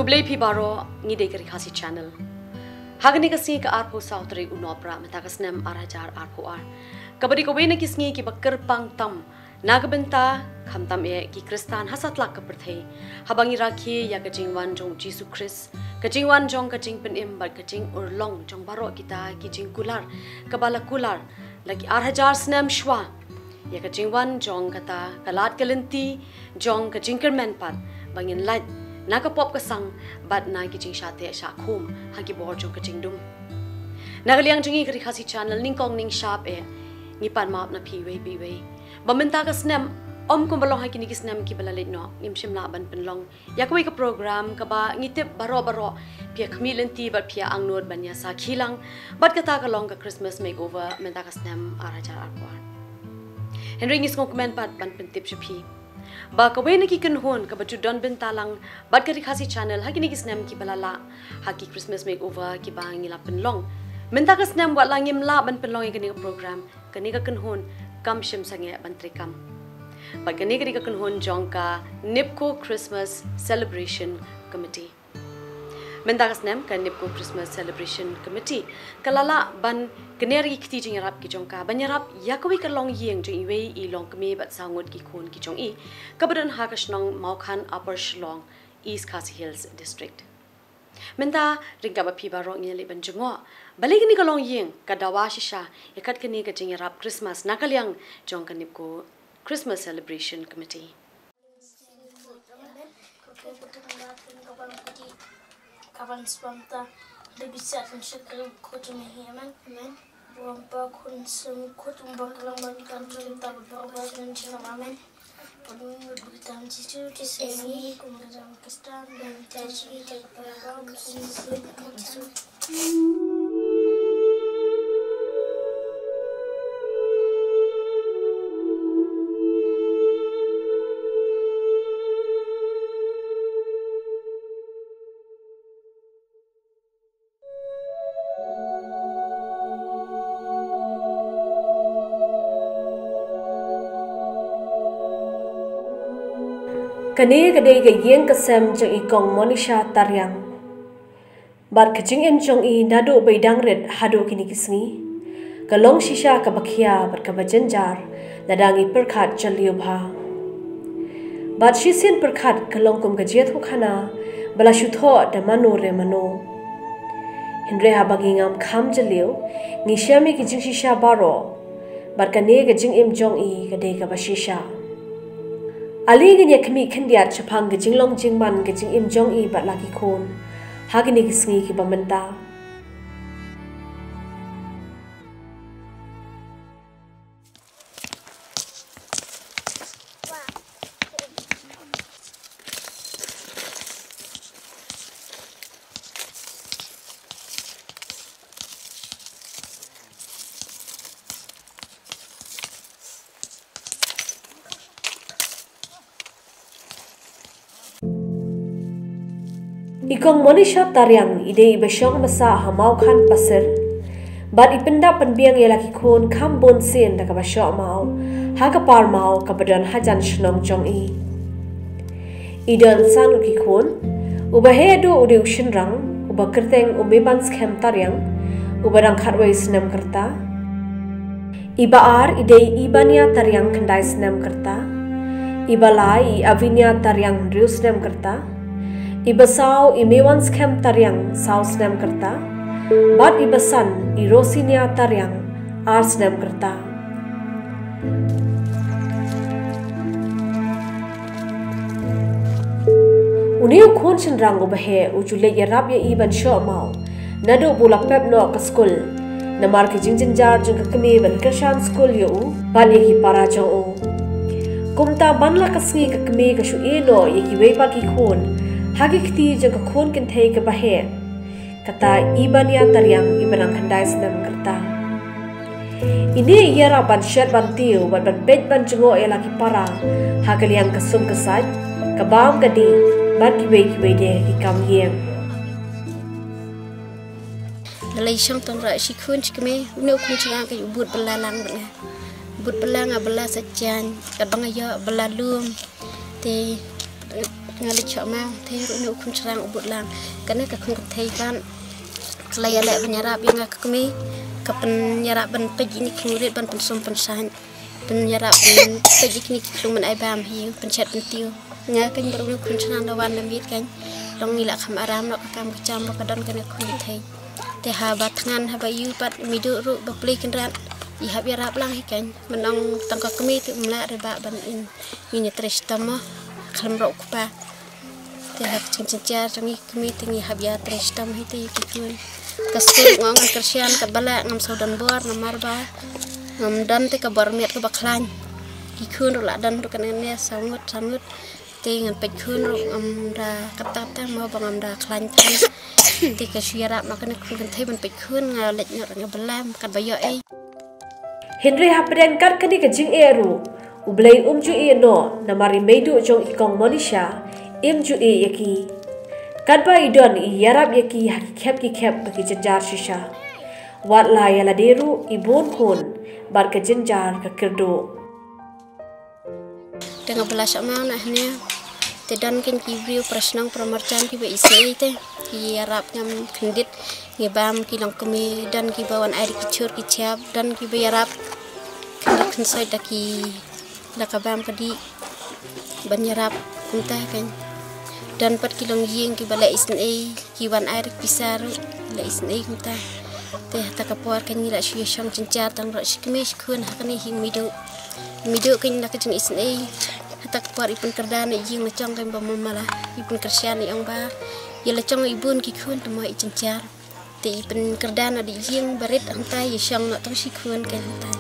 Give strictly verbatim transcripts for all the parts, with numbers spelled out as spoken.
Khublei phi baroh, ngi dei ka Ri Khasi Channel. Ha kane ka sngi ka arphew saw tarik u Nohprah mynta ka snem ar hajar arphew ar, kaba dei kawei na ki sngi kiba kyrpang tam na ka bynta khamtam eh ki Khristan ha satlak ka pyrthei, haba ngi rakhe ïa ka jingwan jong u Jisu Khrist, ka jingwan jong ka jingpynim bad ka jingurlong jong baroh kita ki jingkular kaba la kular la ki ar hajar snem shuwa, ïa ka jingwan jong kata ka lad ka lynti jong ka jingkyrmen pat, ba ngin lait na ka pop ka sang bad na ki jingshah teh shah khum ha ki bor jong ka jingdum. Na ka liang jong ngi ka Ri Khasi Channel, nyngkong nyngshap eh ngi pan map na phi iwei pa iwei ba mynta ka snem, ym kumba long ha kine ki snem kiba la leit noh, ngim shym lah ban pynlong ïa kawei ka program kaba ngi tip baroh baroh phi ïa khmih lynti bad phi ïa angnud ban ïa sakhi lang, bad kata ka long ka Christmas makeover mynta ka snem ar hajar arphew ar. Hynrei ngi sngewkmen pat ban pyntip sha phi ba kawei na ki kynhun kaba ju don bynta lang bad ka Ri Khasi Channel ha kine ki snem kiba la lah ha ki Christmas makeover kiba ngi la pynlong mynta ka snem, wat la ngim lah ban pynlong ïa kane ka program, kane ka kynhun kam shym sangeh ban treikam. Bad kane ka dei ka kynhun jong ka NIPCO Christmas Celebration Committee. Mynta ka snem ka NIPCO Christmas Celebration Committee ka la lah ban kner ïa ki kti jingïarap ki jong ka ban ïarap ïa kawei ka longïing jong iwei i longkmie bad saw ngut ki khun ki jong i, kaba don ha ka shnong Mawkhan, Upper Shillong, East Khasi Hills District. Mynta, ryngkat bad phi baroh ngin ïa leit ban jngoh balei kane ka longïing ka dawa shisha ïa kat kane ka jingïarap Christmas na ka liang jong ka NIPCO Christmas Celebration Committee. Kane ka dei ka ïing ka sem jong i Kong Monisha Tariang. Bad ka jingim jong i naduh ba i dang rit haduh kine ki sngi ka long shisha kaba khia bad kaba jynjar lada ngi pyrkhat jylliew bha. Bad shisien pyrkhat ka long kum ka jingïathuhkhana ba la shu thoh da mano re mano. Hynrei haba ngi ngam kham jylliew, ngi shem ïa ki jingshisha baroh. Bad kane ka jingim jong i ka dei kaba shisha. Ale ngin ïa khmih khyndiat shaphang ka jinglong jingman ka jingim jong i bad la ki khun ha kine ki sngi kiba mynta. I Kong Monisha Tariang i dei iba shong basa ha Mawkhan Pasir. Bad i pyndap pynbiang ïa la ki khun kham bun sien da kaba shoh maw ha ka par maw kaba don hajan shnong jong i. I don san ngut ki khun. Uba heh duh u dei u shynrang uba kyrteng u Mebanskhem Tariang, uba dang khatwei snem ka rta. Iba ar i dei i Bania Tariang, khyndai snem ka rta. Iba lai i Avinia Tariang, hynriew snem ka rta. Iba saw i Mewanskhem Tariang, saw snem ka rta. Bad iba san i Rosinia Tariang, ar snem ka rta. Une u khun shynrang uba heh u ju leit ïarap ïa i ban shoh maw naduh ba u la pep noh ka skul. Namar ki jingjynjar jong ka kmie ban kyrshan skul ïa u bad ïa ki para jong u. Kumta man la ka sngi ka kmie ka shu ïeh noh ïa kiwei pat ki khun ha ki kti jong ka khun kynthei kaba heh. Kata i Bania Tariang iba dang khyndai snem ka rta. Ine i ïarap ban shet ban tiew bad ban peit ban jngoh ïa la ki para ha ka liang ka sum ka sait, ka bam ka dih bad kiwei kiwei de ki kam ïing. Lei shong tong ra shi khun shi kmie, une u khun shi nga ka u bud bala lang bala. Bud bala nga bala sa jan, ka bang ayo bala lum. Te Nga leit sha ma te ruh ïa u khun shynrang u bud lang. Kane ka khun kynthei kan ka la ïaleh ban ïarap ïa nga ka kmie, ka pynïarap ban peit ïa kine ki khun rit ban pynsum pynsaiñ. Pynïarap ban peit ïa kine ki khlung ban ai bam hi pynshet pyntiew. Nga kan baroh u khun shynrang da wan da miet kan. Long ngi la kham aram noh ka kam ka jam ba ka don kane ka khun kynthei. Te haba thngan haba ïu pat mih duh ruh ba plie kynrad. I hap ïarap lang hi kan. Mynta tang ka kmie te um lah re ba ban in. Ngin ïa trei shitom mo. Khlem roh u kpa. Te ha ka jingjynjar jong ngi ki kmie te ngi hap ïa trei shitom hi te ki khun. Ka skul nga ong ngan kyrshan katba lah ngam shu don bor namar ba ngam don te ka bor miet kaba khlaiñ. Ki khun ruh la don ruh kane ne saw ngut saw ngut. Te ngan peit khun ruh ngam da kata kata mo ba ngam da khlaiñ than. Te ka shu ïarap ma kane ka khun kynthei ban peit khun nga leit noh nga bylla katba ïoh ei. Hynrei hapdeng kat kane ka jingeh ruh, U Blei um ju ïeh noh namar i meiduh jong i kong Monisha im ju ïeh ïa ki. Katba i don i ïarap ïa ki ha ki khep ki khep ba ki jynjar shisha. Wat la ïa lade ruh i bun khun bad ka jynjar ka kyrduh. Te nga bylla sha ma na hynne. Te don kein ki briew para shnong para marjan kiba isynei te ki ïarap ngam khyndiat. Ngi bam ki long kmie, don kiba wan ai da ki chur ki chap, don kiba ïarap khyndiat khynsoit da ki, da ka bam ka dih ban ïarap kumta kein. Don pat ki long ïing kiba leh isynei, ki wan ai da ki pisa ruh leh isynei kumta. Te hata ka por kein ngi la shu ïashong jynjar tang roh shi kmie shi khun ha kane hi meiduh. Meiduh kein la ka jingisynei. Hata ka por i pynkyrdan ïa i ïing la jong kein ba mala. I pynkyrshan i ong ba ïa la jong i bun ki khun te mo i jynjar. Te i pynkyrdan ïa i ïing barit hangtai ïashong noh tang shi khun kein hangtai.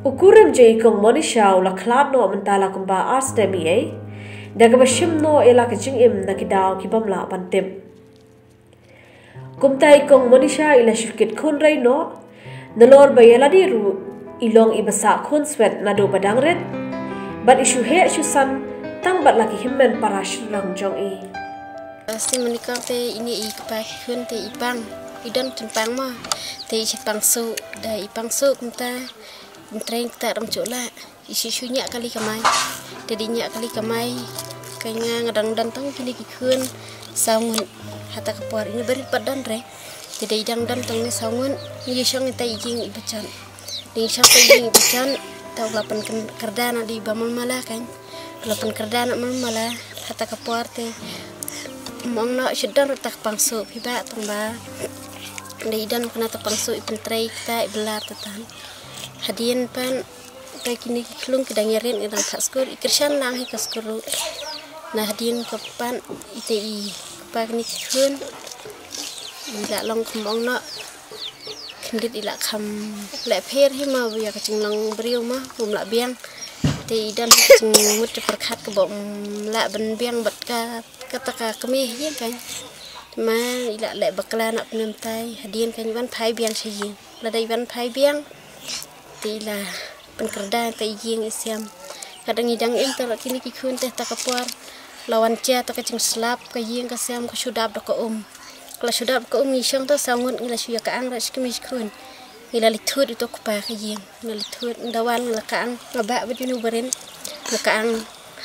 U kurim jong i kong Monisha u la khlad noh mynta la kumba ar snem ei. Da kaba shim noh ïa la ka jingim na ki daw ki bym lah ban tip. Kumta i kong Monisha i la shu kit khun rei noh. Nalor ba ïa lade ruh i long iba sah khun swet naduh ba dang rit. Bad i shu heh shu san tang bad la ki hynmen para shynrang jong i. Sien mynne kong te ine i kpa ki khun te i pang. I don kin pang mo. Te i shu pang suh, da i pang suh kumta. Ym trei kata rong chuh lah. I shu shu ñiah kali kamai. Te dei ñiah kali kamai. Ka nga nga dang don tang kine ki khun saw ngut. Hata ka por ine barit pat don re. Te dei dang don tang ne saw ngut. Ngi shong ita i jing i bachan. Dei shong ita i jing i bachan. Tau la pynkyrdan ïa i ba mala kan. La pynkyrdan ïa mala. Hata ka por te. Mong no shu don hata ka pang suh phi ba tang ba. Dei don kane ta pang suh i pyntrei kita i bylla ta tan. Hadien pan Te kine ki khlung ki dang ïarit ngi dang phah skul i kyrshan lang hi ka skul ruh. Na hadien ka pan ite i kpa kine ki khun. I la long kham ong noh. Khyndiat i la kham leh pher hi ma ïa ka jinglong briew ma um lah biang. Te i don ka jingmut jingpyrkhat kaba um lah ban biang bad ka kata ka kmie hi kan. Ma i la leh bakla na pnem tai hadien kan i wan phai biang sha ïing. Lada i wan phai biang. Te i la pynkyrdan ta i ïing i sem. Ka dang i dang im ta la kine ki khun te ta ka por. La wan cha ta ka jingslap ka ïing ka sem ka shu dap da ka um. Ka la shu dap da ka um ngi shong ta saw ngut ngi la shu ïa ka ang ra shi kmie shi khun. Ngi la leit thut ïa u to kpa ka ïing. Ngi la leit thut nda wan ngi la ka ang nga ba ba junu barin. Nga ka ang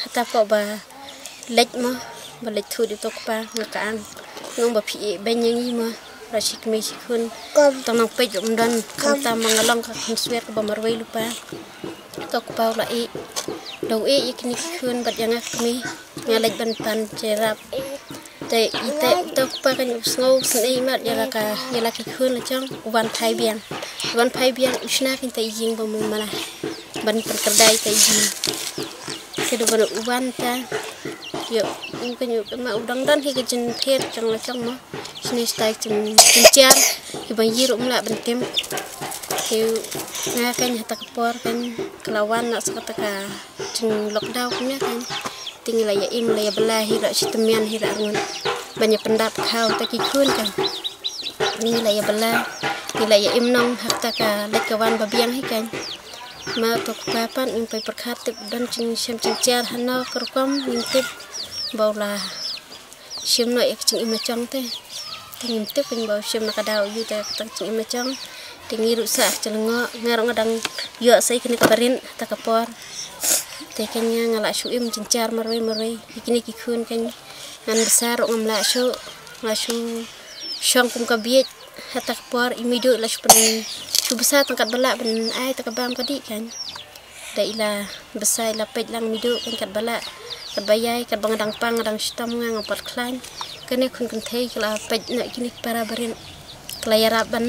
hata ko ba leit mo ba leit thut ïa u to kpa nga ka ang. Ngong ba phi beiñ ïa ngi mo. Ra shi kmie shi khun. Tang nang peit um don khamtam ma nga long ka khun swer kaba marwei lypa. To kpa u la i. Da u i ïa kine ki khun bad ïa nga kmie. Nga leit ban pan cherap. Te i te to kpa kan u sngew snei mat ïa la ka ïa la ki khun la jong u wan phai biang. U wan phai biang u shna kan te i jing ba mala. Ban pynkyrdan te i jing. Te da ban u wan ta. Ïa u kan u ma u dang don hi ka jingpher jong la jong mo. Sini stai jingpynchiar ki ban yi ruh mla ban tem. Te nga kan hata ka por kan ka la wan na sa kata ka jinglockdown kumne kan. Te ngi la ïa im la ïa bylla hi ra shi tymmen hi ra ngun. Ban ïa pyndap khaw ta ki khun kan. Ngi la ïa bylla ngi la ïa im nong ha kata ka leit ka wan ba biang hi kan. Ma to kpa pat ngim pyrkhat tip don jingshem jingchiar hano ka rukom ngim tip ba u la shim noh ïa ka jingim la jong te. Te ngim tip kan ba u shim na ka daw ïa ka jingim la jong. Te ngi ruh sa ka jingngaiñ nga ruh nga dang ïoh sa ïa kane ka barit ta ka por. Te kan nga la shu im jingchiar marwei marwei ïa kine ki khun kan. Ngan bsa ruh ngam lah shuh, nga shu shong kum ka bieit. Hata ka por i Meidu la shu pyn, shu bsa tang katba lah ban ai ta ka bam ka dih kan. Da i la bsa i la peit lang Meidu kan katba lah, katba ïai, katba nga dang pang, nga dang shitom, nga nga pat khlaiñ. Kane khun kynthei ka la peit na kine ki para barit, ka la ïarap ban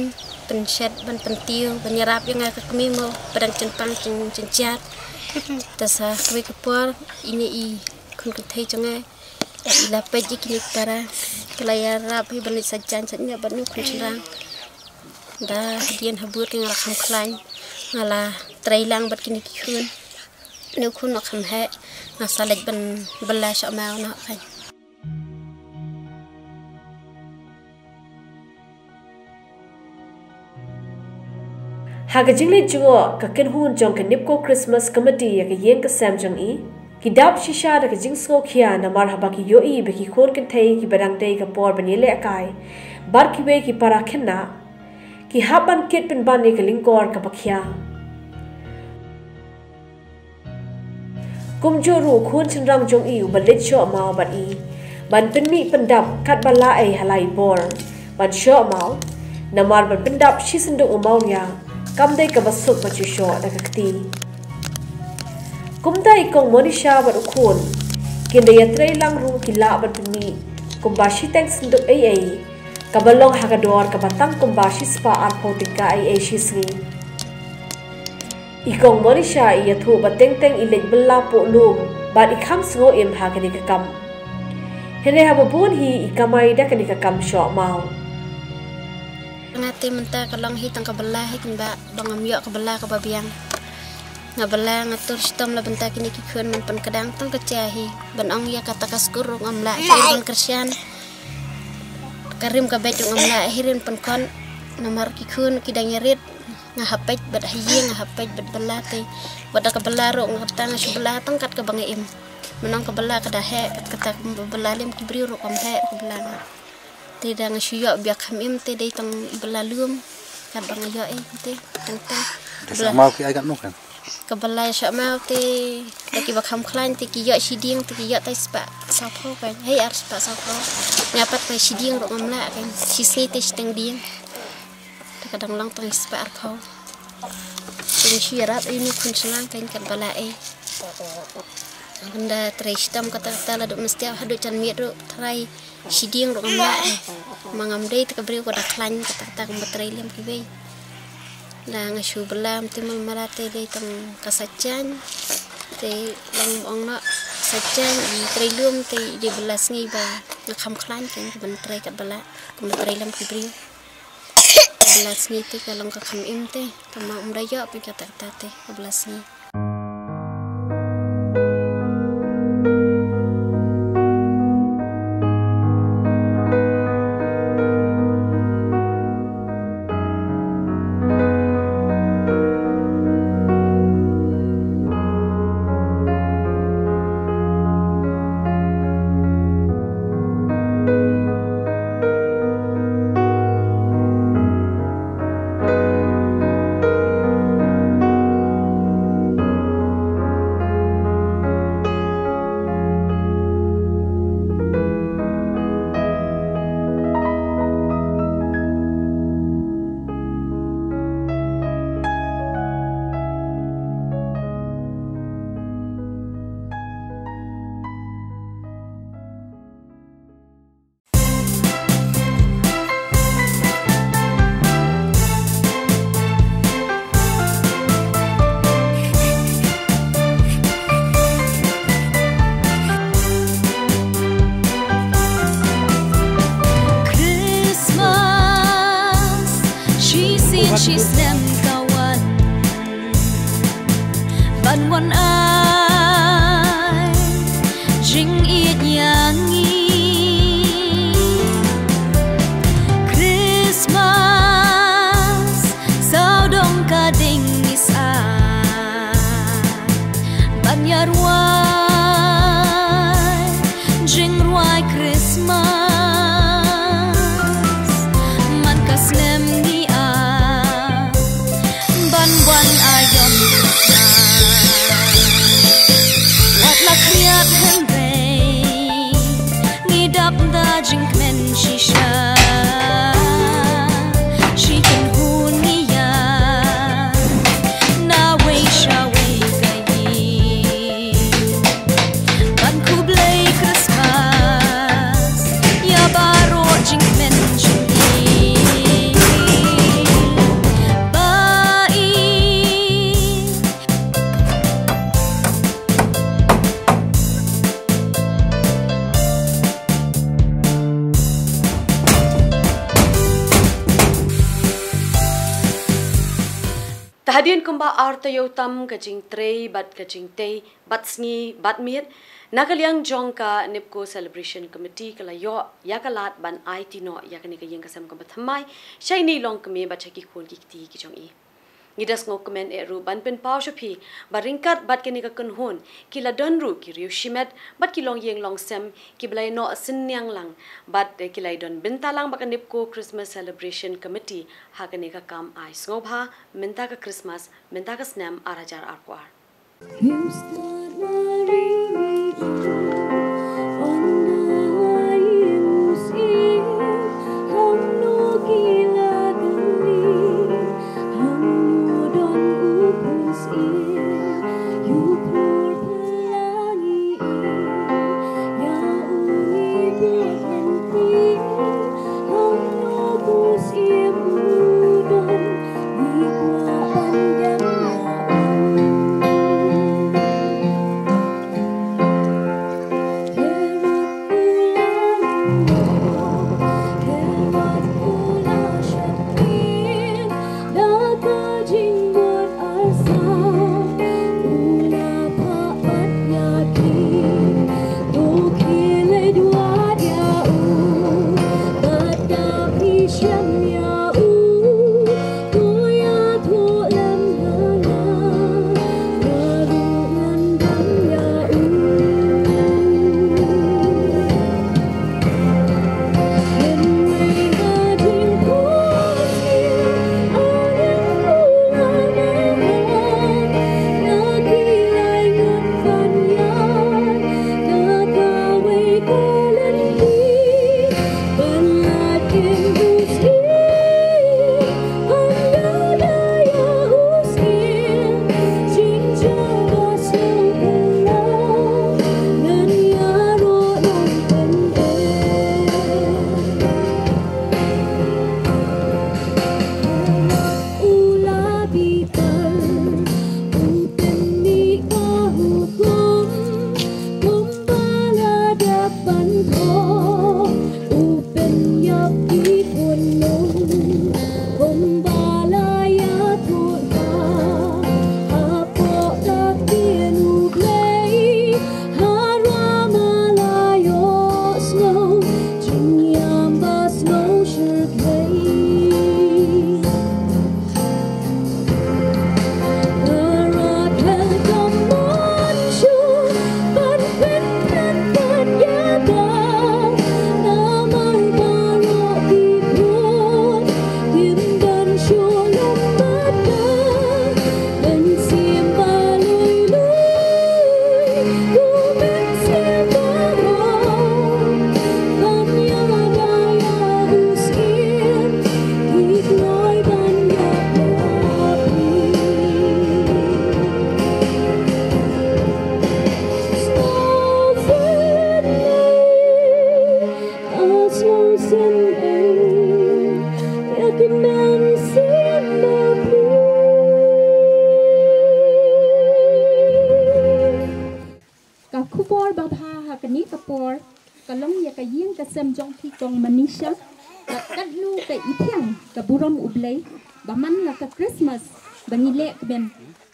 pynshet, ban pyntiew, ban ïarap ïa nga ka kmie mo, ba dang jingpang jing, jingjar. Te sa kawei ka por ine i khun kynthei jong nga i la peit ïa kine ki para, ka la ïarap hi ban leit sa jaiñ sa ñiah bad une u khun shynrang. Da hadien habud ki nga la kham khlaiñ, nga la trei lang bad kine ki khun. Une u khun u kham heh, nga sa leit ban bylla sha maw na kan. Ha ka jingleit jngoh ka kynhun jong ka NIPCO Christmas Committee ïa ka ïing ka sem jong i, ki dap shisha da ka jingsngewkhia namar haba ki ïohi ba ki khun kynthei kiba dang dei ka por ban ïalehkai bad kiwei ki para khynnah, ki hap ban kit pynban ïa ka lyngkor kaba khia. Kumjuh ruh u khun shynrang jong i uba leit shoh maw bad i, ban pynmih pyndap katba lah ei ha la i bor ban shoh maw, namar ban pyndap shi synduk u mawria kam dei kaba suk ban shu shoh da ka kti. Kumta i kong Monisha bad u khun kin da ïatrei lang ruh ki lah ban pynmih kumba shiteng synduk ei ei, kaba long ha ka dor kaba tang kumba shispah arphew tyngka ei ei shi sngi. I kong Monisha i ïathuh ba teng teng i leit bylla poh lum bad i kham sngew im ha kane ka kam. Hynrei haba bun hi i kamai da kane ka kam shoh maw. Nga te mynta ka long hi tang ka bylla hi kumba ba ngam ïoh ka bylla kaba biang. Nga bylla, nga tur shitom la bynta kine ki khun man pynkdang tang ka jia hi. Ban ong ïa kata ka skur ruh ngam lah hi ban kyrshan. Ka rim ka beit ruh ngam lah hi ban pynkut. Namar ki khun ki dang ïarit. Nga hap peit bad ha ïing, nga hap peit bad bylla te. Wat da ka bylla ruh nga kata nga shu bylla tang kat kaba nga im. Mynno ka bylla ka da heh, kat kata ka bylla lem ki briew ruh kam heh ka bylla nga. Te da nga shu ïoh bia kham im te dei tang i bylla lum. Katba nga ïoh ei te tang tang. Ka bylla. Sha maw ki ai kat no kan? Ka bylla sha maw te da kiba kham khlaiñ te ki ïoh shi dieng te ki ïoh tai spah saphew kan. Hei ar spah saphew. Nga pat tai shi dieng ruh ngam lah kan. Shi sngi te shiteng dieng. Te ka dang long tang spah arphew. Te nga shu ïarap ïa une u khun shynrang kan katba lah ei. Nga da trei shitom kata kata la duk mestiaw haduh jan miet ruh trei shi dieng ruh ngam lah ei. Ma ngam dei te ka briew ka da khlaiñ kata kata kumba trei lem kiwei. Da nga shu bylla te mul mara te dei tang ka sa jaiñ. Te long ong noh sa jaiñ i trei lum te dei bylla sngi ba nga kham khlaiñ kan ban trei katba lah kumba trei lem ki briew. Ka bylla sngi te ka long ka kham im te, tang ma um da ïoh pyn kata kata te ka bylla sngi. Christmas, shisien shisnem ka wan. Ban wan ai jingïeit ïa ngi. Christmas, sawdong ka ding ngi sah. Ban ïa rwai jingrwai Christmas. Man ka snem ngi ah ban wan aïom. Wat la khriat hynrei ngi Kumba ar taïew tam ka jingtrei bad ka jingtei bad sngi bad miet, na ka liang jong ka NEEPCO Celebration Committee ka la ïoh ïa ka lad ban aiti noh ïa kane ka ïing ka sem kaba thymmai sha ine i longkmie bad sha ki khun ki kti ki jong i. Ngi da sngewkmen eh ruh ban pynpaw sha phi ba ryngkat bad kane ka kynhun ki la don ruh ki riew shimet bad ki longïing longsem kiba la ïehnoh synñiang lang bad ki la ïadon bynta lang bad ka NEEPCO Christmas Celebration Committee ha kane ka kam ai sngewbha mynta ka Christmas, mynta ka snem ar hajar arphew ar. Ka khubor babha ha kane ka por ka long ïa ka ïing ka sem jong phi kong Manisha, bad katno ka i thiang ka burom U Blei ba man la ka Christmas ba ngi leh kmen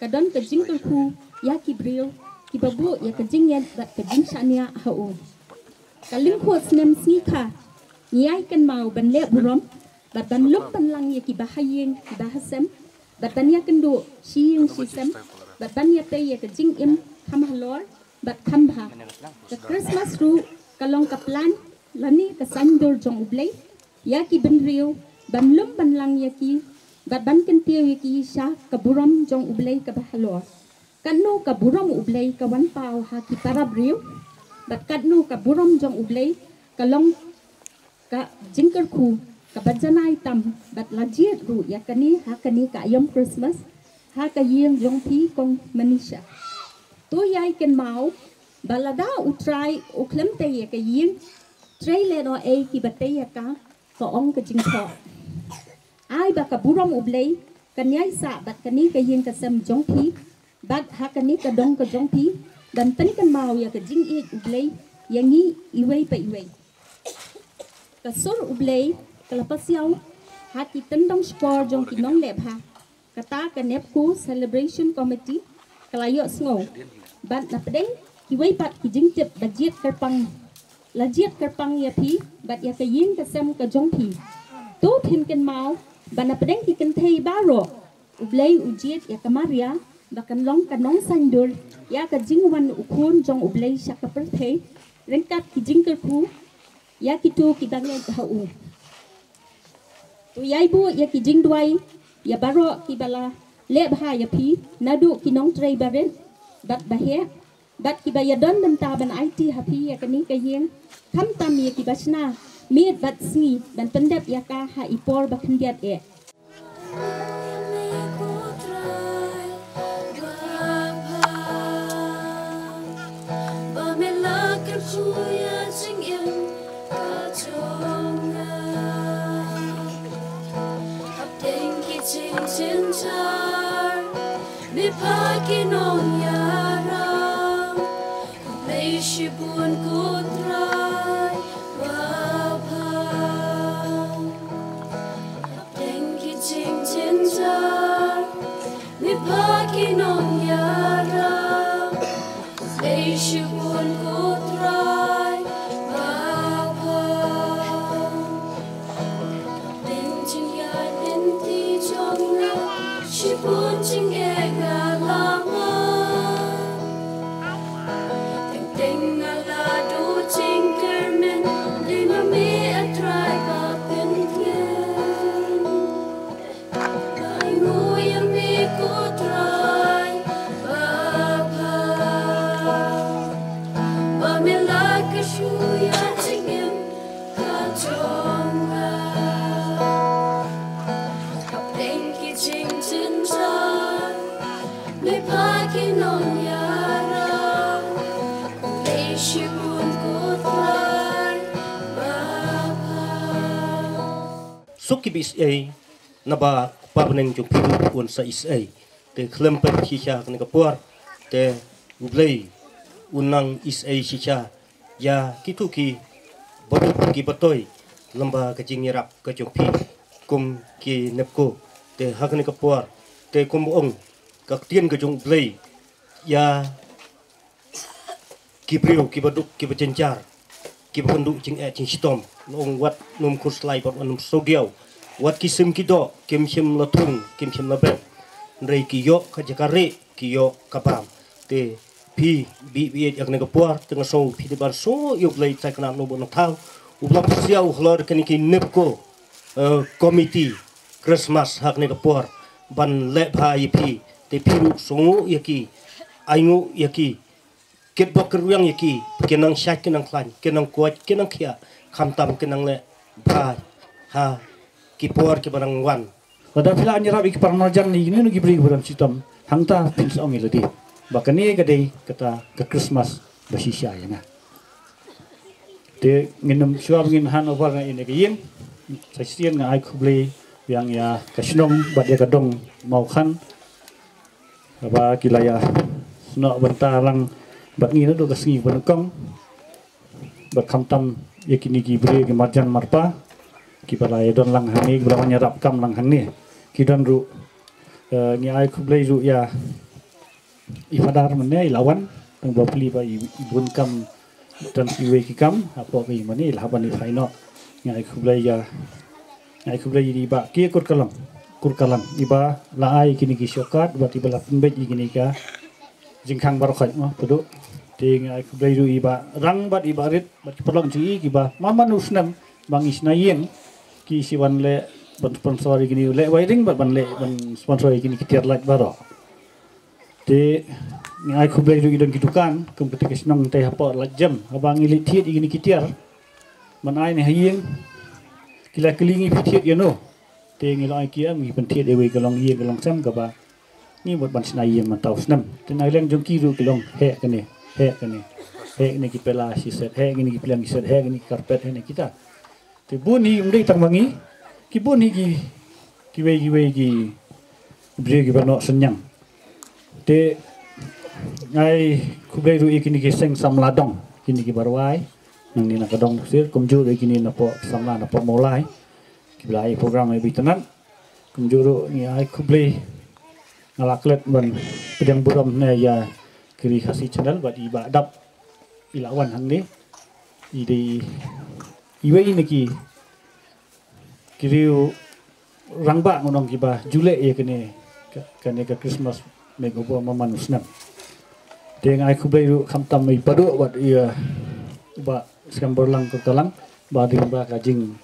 ka don ka jingkyrkhu ïa ki briew kiba buh ïa ka jingngeit bad ka jingshaniah ha u. Ka lyngkhuh snem sngikha ngi ïai kynmaw ban leh burom bad ban lum ban lang ïa ki bahaïing ki bahasem bad ban ïakynduh shi ïing shi sem bad ban ïatei ïa ka jingim kham halor bad kham bha. Ka Christmas ruh ka long ka plan lane ka saiñdur jong U Blei ïa ki bynriew ban lum ban lang ïa ki bad ban kyntiew ïa ki sha ka burom jong U Blei kaba halor. Katno ka burom U Blei ka wan paw ha ki para briew bad katno ka burom jong U Blei ka long ka jingkyrkhu kaba janai tam bad la jied ruh ïa kane ha kane ka aïom Christmas ha ka ïing jong phi kong Manisha. To ïai kynmaw ba lada U Trai u khlem tei ïa ka ïing, trei lehnohei kiba tei ïa ka, ka ong ka jingthoh. Ai ba ka burom U Blei kan ïai sah bad kane ka ïing ka sem jong phi bad ha kane ka dong ka jong phi ban pynkynmaw ïa ka jingïeit U Blei ïa ngi iwei pa iwei. Ka sur U Blei ka la pasiaw ha ki tyndong shkor jong ki nongleh bha. Kata ka NEEPCO Celebration Committee ka la ïohsngew bad na pdeng kiwei pat ki jingtip ba jied kyrpang, la jied kyrpang ïa phi bad ïa ka ïing ka sem ka jong phi. To phin kynmaw ba na pdeng ki kynthei baroh, U Blei u jied ïa ka Maria ba kan long ka nongsaindur ïa ka jingwan u Khun jong U Blei sha ka pyrthei ryngkat ki jingkyrkhu ïa kito kiba ngeit ha u. To ïai buh ïa ki jingduwai ïa baroh kiba la leh bha ïa phi, naduh ki nongtrei barit bad baheh bad kiba ïadon bynta ban aiti ha phi ïa kane ka ïing, khamtam ïa kiba shna miet bad sngi ban pyndep ïa ka ha i por ba khyndiat eh. Ba me la kyrkhu ïa jingim ka jong nga. Hapdeng ki jingjynjar, me phah ki nongïalam. Khublei shibun ko Trai babha. Hapdeng ki jingjynjar, me phah ki nongïalam. Khublei shibun ko Trai babha. Hapdeng jingïaid lynti jong nga, shibun jingeh nga la mad. Teng teng nga la duh jingkyrmen, dei ma me a Trai ba pyntngen. Ainguh ïa me ko Trai babha. Ba me la kyrkhu ïa jingim ka jong nga. Hapdeng ki jingjynjar, me phah ki nongïalam. Khublei shibun ko Trai babha. Suk ki ba isih ei, naba Kpa bneng jong phi ruh un sa isih ei. Te khlem peit shisha kane ka por, te U Blei un nang isih ei shisha ïa kito ki baroh ki batoi lem bad ka jingïarap ka jong phi kum ki NEEPCO. Te ha kane ka por, te kum ba ong ka ktien ka jong U Blei ïa ki briew kiba duk kiba jynjar, kiba kynduh jingeh jingshitom. La ong wat nym khuslai bad wat nym sngewdiaw. Wat ki sim ki doh kim shym la thung, kim shym la beh. Hynrei ki ïoh ka jaka rieh, ki ïoh ka bam. Te phi ba ïeit ïa kane ka por, te nga sngew phi dei ban sngew ïa U Blei Trai Kynrad Nongbuh Nongthaw uba la pynsiaw halor kane ki NEEPCO, eh, committee Christmas ha kane ka por ban leh bha ïa phi. Te phi ruh sngew ïa ki, ainguh ïa ki, kitbok kitrwiang ïa ki, ki nang shait ki nang khlaiñ, ki nang koit ki nang khiah, khamtam ki nang leh bha ha ki por kiba nang wan. Lada phi la ïarap ïa ki paramarjan ïa kine ki briew kiba don shitom, hangta phin sa ong ïa lade ba kane ka dei kata ka Christmas ba shisha ïa nga. Te ngin ym shuwa ba ngin hand over na ïa kane ka ïing, sa shisien nga ai khublei biang ïa ka shnong bad ïa ka dong Mawkhan. Haba ki la ïa snoh bynta lang bad ngi naduh ka sngi ba nyngkong. Bad khamtam ïa kine ki briew ki marjan marpa kiba la ïa don lang hangne, kiba la wan ïarap kam lang hangne. Ki don ruh, eh, ngi ai khublei ruh ïa i Fadar mynne i la wan, tang ba plie ba i, i bun kam, tang iwei ki kam hapoh ka ïing mynne i la hap ban i phai noh. Ngi ai khublei ïa, ngi ai khublei ïa i Bah K. Kurkalang, Kurkalang, iba la ai kine ki shortcut bad iba la pynbeit ïa kine ka jingkhang baroh khoit mo, Padu. Te ngi ai khublei ruh i Bah Rang bad i Bah Rit bad ki paralok jong i kiba man man u snem ba ngi shna ïing ki sa wan leh ban sponsor ïa kine, leh wiring bad ban leh ban sponsor ïa kine ki tiar light baroh. Te ngi ai khublei ruh ïa ki don ki dukan kum kata ka shnong te hapoh Lajjem, haba ngi leit thied ïa kine ki tiar ban ai ne ha ïing, ki la kylli ngi phi thied ïano. Te ngi la ai ki em, ngi pynthied iwei ka long ïing ka long sem kaba ngi mut ban shna ïing mynta u snem. Te na liang jong ki ruh ki long heh kane, heh kane, heh kane ki pela shi set, heh kane ki pliang shi set, heh kane ki carpet, heh kane kita. Te bun hi ym dei tang ma ngi, ki bun hi ki, kiwei kiwei ki briew kiba noh synñiang. Te ngi ai khublei ruh ïa kine ki seng samla dong, kine kiba rwai nangne na ka dong Ksir, kumjuh ruh ïa kine napoh samla napoh Mawlai kiba la ai program ïa ba itynnad. Kumjuh ruh ngi ai khublei nga la klet ban pdiang burom ne ïa ki Ri Khasi Channel bad i Bah Dap i la wan hangne. I dei iwei na ki ki riew rangbah ngan ong kiba ju leh ïa kane ka, kane ka Christmas makeover man man u snem. Te nga ai khublei ruh khamtam i Paduh bad ïa u Bah Skhem Borlang Kurtalang ba dei ba ka jing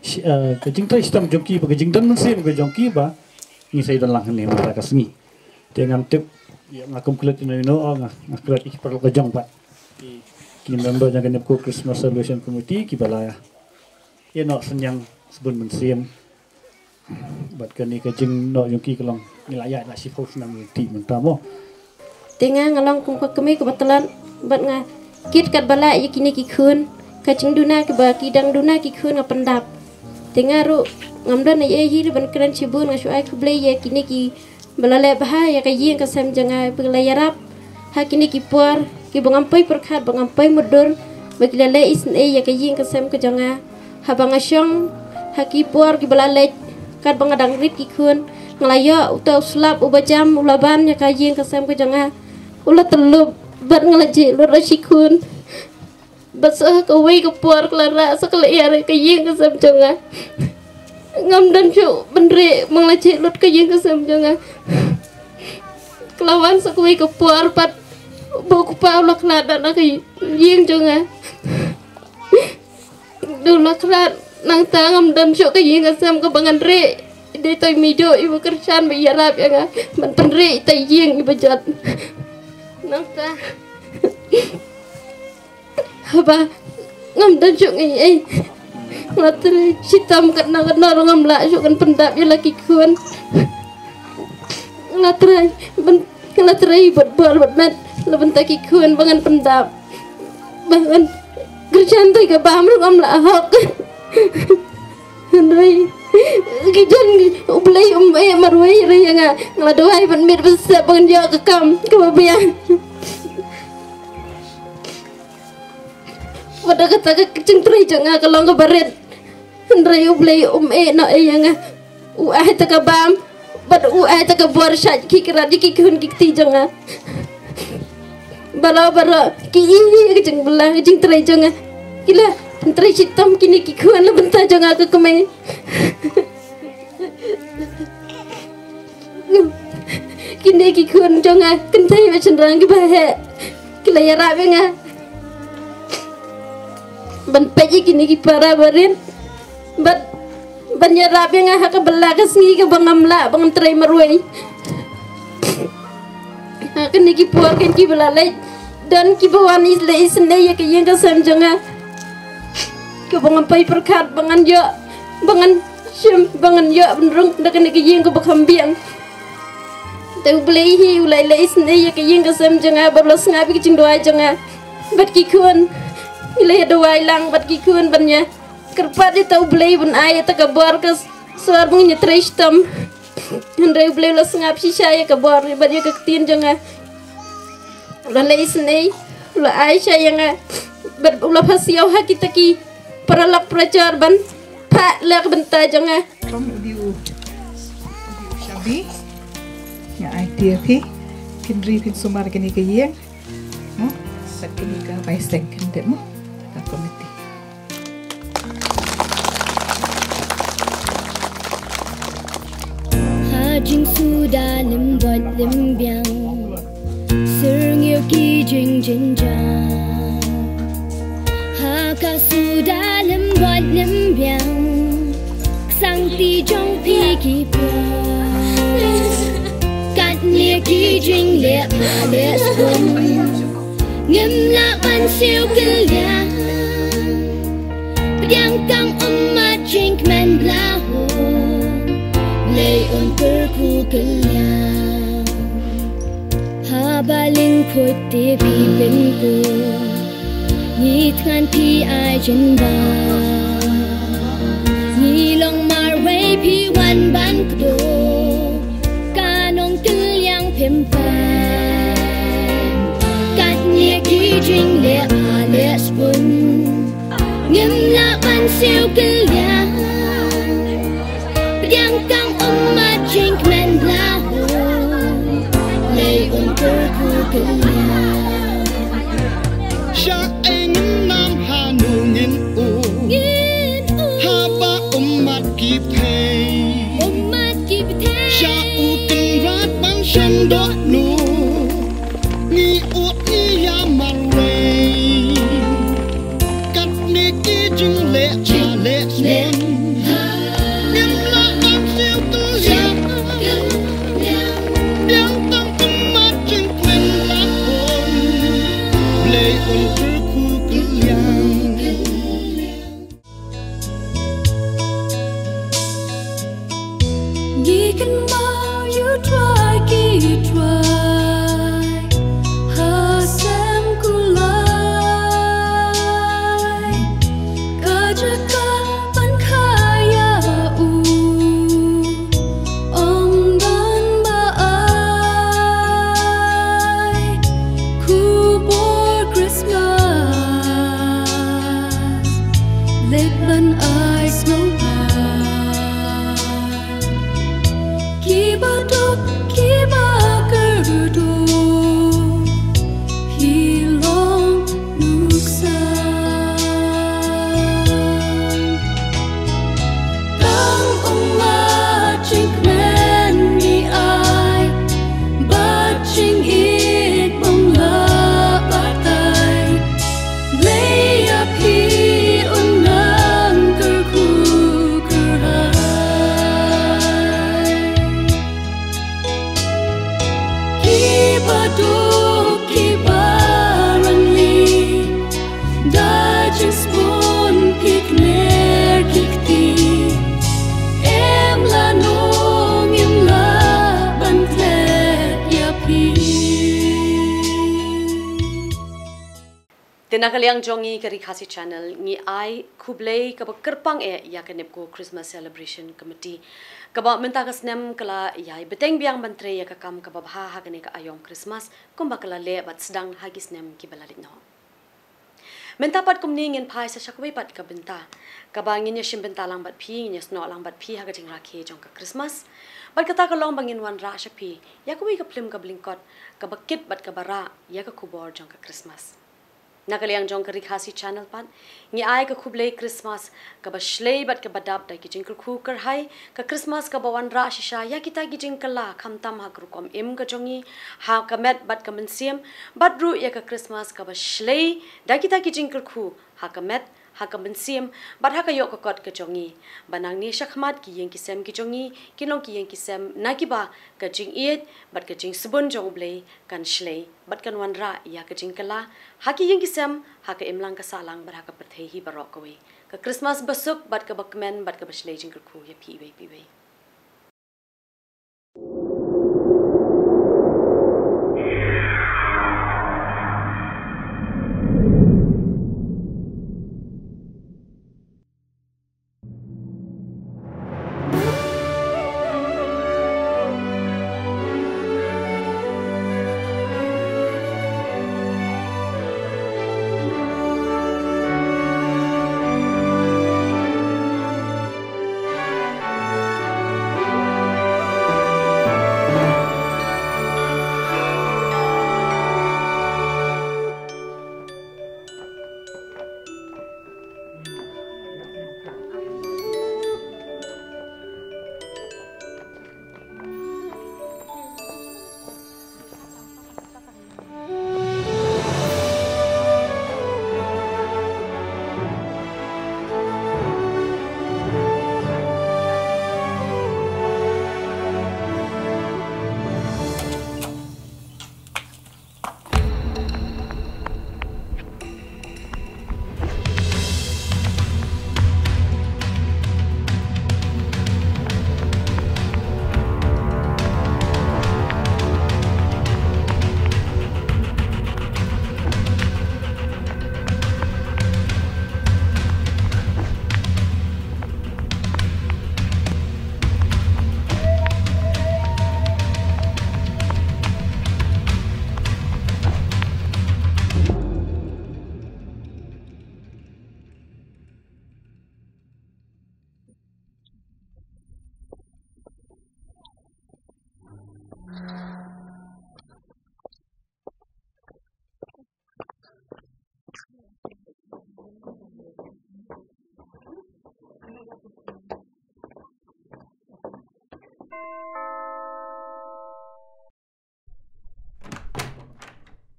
shi-, eh, ka jingtrei shitom jong ki ba ka jingdon mynsiem ka jong ki ba ngi sa ïadon lang hangne mynta ka sngi. Te ngam tip ïa nga kum klet ïa no ïa no, nga, nga klet ïa ki paralok ka jong ba ki, ki member jong ka NEEPCO Christmas Celebration Committee kiba la ïa noh synñiang sbun mynsiem. Bad kane ka jingnoh jong ki ka long ngi la ïaid la shiphew snem lynti mynta mo. Te nga nga long kum ka kmie kaba tlot bad nga kit katba lah ïa kine ki khun, ka jingduna kiba ki dang duna ki khun nga pyndap. Te nga ruh ngam don ei ei hi ruh ban kren shibun, nga shu ai khublei ïa kine kiba la leh bha ïa ka ïing ka sem jong nga, ba ki la ïarap ha kine ki por kiba ngam poi pyrkhat, ba ngam poi mutdur, ba ki la leh isynei ïa ka ïing ka sem ka jong nga. Haba nga shong ha ki por kiba la leit, katba nga dang rit ki khun, nga la ïoh uta u slap uba jam u la ban ïa ka ïing ka sem ka jong nga. U la tyllup bad nga la jied lut la shi khun. Bad sa ha kawei ka por ka la rah sa ka la ïar ïa ka ïing ka sem jong nga. Ngam don shuh ban rieh ba nga la jied lut ka ïing ka sem jong nga. Ka la wan sa kawei ka por pat ba u kpa u la khlad da na ka ïing jong nga. Da u la khlad nangta ngam don shuh ka ïing ka sem kaba ngan rieh. Dei to i Mijo iba kyrshan ba ïarap ïa nga ban pynrieh ita i ïing iba jot. Nangta haba ngam don shuh ngi ei. Nga la trei shitom katno katno ruh ngam lah shuh kan pyndap ïa la ki khun. Nga la trei ban, nga la trei bad bor bad met la bynta ki khun ba ngan pyndap. Ba ngan kyrshan to i ka bam ruh ngam lah hok. Hynrei ki jan U Blei um eh marwei ïa nga. Nga la duwai ban miet ban sep ban ïoh ka kam kaba biang. Wat da kata ka jingtrei jong nga ka long kaba rit. Hynrei U Blei um eh noh eh ïa nga. U ai ta ka bam bad u ai ta ka bor sha ki krat ki khun ki kti jong nga. Baroh baroh ki ïohi ïa ka jingbylla ka jingtrei jong nga. Ki la trei shitom kine ki khun la bynta jong nga ka kmie. Kine ki khun jong nga kynthei bad shynrang kiba heh ki la ïarap ïa nga ban peit ïa kine ki para barit bad ban ïarap ïa nga ha ka bylla ka sngi kaba ngam lah ba ngan trei marwei. Ha kine ki por kan kiba la leit don kiba wan is leh isynei ïa ka ïing ka sem jong nga. Kaba ngam poi pyrkhat ba ngan ïoh ba ngan shim ba ngan ïoh ban rung da kane ka ïing kaba kham biang. Te U Blei hi u la leh isynei ïa ka ïing ka sem jong nga bad u la sngap ïa ka jingduwai jong nga. Bad ki khun ngi la ïa duwai lang bad ki khun ban ïa kyrpad ïa uta U Blei ban ai ïa ta ka bor ka sor ba ngin ïa trei shitom. Hynrei U Blei u la sngap shisha ïa ka bor bad ïa ka ktien jong nga. U la leh isynei, u la ai sha ïa nga bad u la phasiaw ha kita ki paralok parajor ban phah la ka bynta jong nga. Kum u dei u, u dei u shabi. Nga ai tiar phi, phin ri phin sumar kane ka ïing. Mo, sa kane ka bai seng kan dei mo. Ka komiti. Ha jingsuda lem bot lem biang, syrngiew ki jingjynjar. Ha ka suda lem bot lem biang, ka sangti jong phi ki pia. Katne ki jingleh ba leh sbun, ngim lah ban siew kylliang. Pdiang tang ummat jingkmen bla hun, Blei un kyrkhu kylliang. Haba lyngkhuit te phi pynkup, ngi thngan phi ai jingbam. Ngi long marwei phi wan ban kdew, ka nongkylliang phim pang. Katne ki jingleh ba leh sbun, ngim lah ban siew kylliang. Pdiang tang ummat jingkmen Sha ïa ngin nam hanu ngin u. Haba ummat ki pei. Sha u kynrad ban shan doh nu. Ngi u ngi ïa marwei. Katne ki jingleh cha leh snem. Ngim lah ban siew kylliang. Biang tang kummat jingkmen lah pon. Blei un kyrkhu kylliang. Ngi kynmaw ïa u Trai ki Trai ha sem kulai. Ka jaka ban kha ïa u ong don ba ai khubor Christmas. Leit ban ai sngewbha. Kiba duk, kiba kyrduh, phi long nuksan. Tang ummat jingkmen ngi ai, bad jingïeit bym lah batai. Blei ïa phi un nang kyrkhu kyrhai. Kiba duk kiba rangli, da jingsbun ki kner ki kti. Em lano ngim lah ban klet ïa phi. Te na ka liang jong ngi ka Ri Khasi Channel ngi ai khublei kaba kyrpang eh ïa ka NEEPCO Christmas Celebration Committee kaba mynta ka snem ka la ïai bteng biang ban trei ïa ka kam kaba bha ha kane ka aïom Christmas kumba ka la leh bad sdang ha ki snem kiba la leit noh. Mynta pat kumne ngin phai sa sha kawei pat ka bynta kaba ngin ïa shim bynta lang bad phi, ngin ïa snoh lang bad phi ha ka jingrakhe jong ka Christmas. Bad kata ka long ba ngin wanrah sha phi ïa kawei ka phlim kaba lyngkot kaba kit bad kaba rah ïa ka khubor jong ka Christmas. Na ka liang jong ka Ri Khasi Channel pat ngi ai ka khublei Christmas kaba shlei bad kaba dap da ki jingkyrkhu kyrhai, ka Christmas kaba wanrah shisha ïa kita ki jingkylla khamtam ha ka rukom im ka jong ngi, ha ka met bad ka mynsiem, bad ruh ïa ka Christmas kaba shlei da kita ki jingkyrkhu ha ka met, ha ka mynsiem, bad ha ka ïoh ka kot ka jong ngi. Ba nangne shakhmat ki ïing ki sem ki jong ngi kin long ki ïing ki sem na kiba ka jingïeit bad ka jingsbun jong U Blei kan shlei bad kan wanrah ïa ka jingkylla ha ki ïing ki sem, ha ka imlang ka sahlang bad ha ka pyrthei hi baroh kawei. Ka Christmas basuk bad kaba kmen bad kaba shlei jingkyrkhu ïa phi iwei pa iwei.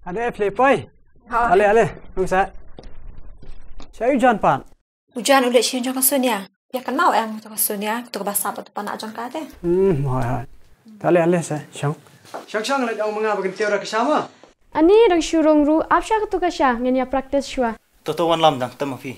Ade, phi leh poi. Ale, ale, nang sa. Sha u Jan pat? U Jan u leit sha ïing jong ka Sonia. Ïa kan mau em to ka Sonia, to ka ba sap to pana jong ka te. Hmm, hoi, hoi. Ale, ale sa, shong. Shong, shong, leit ong ma nga ba kan tiew da ka sha ma. Ani dang shu rung ruh, ap sha ka to ka sha, ngin ïa practice shuwa. To, to, wan lam dang, tam ma phi.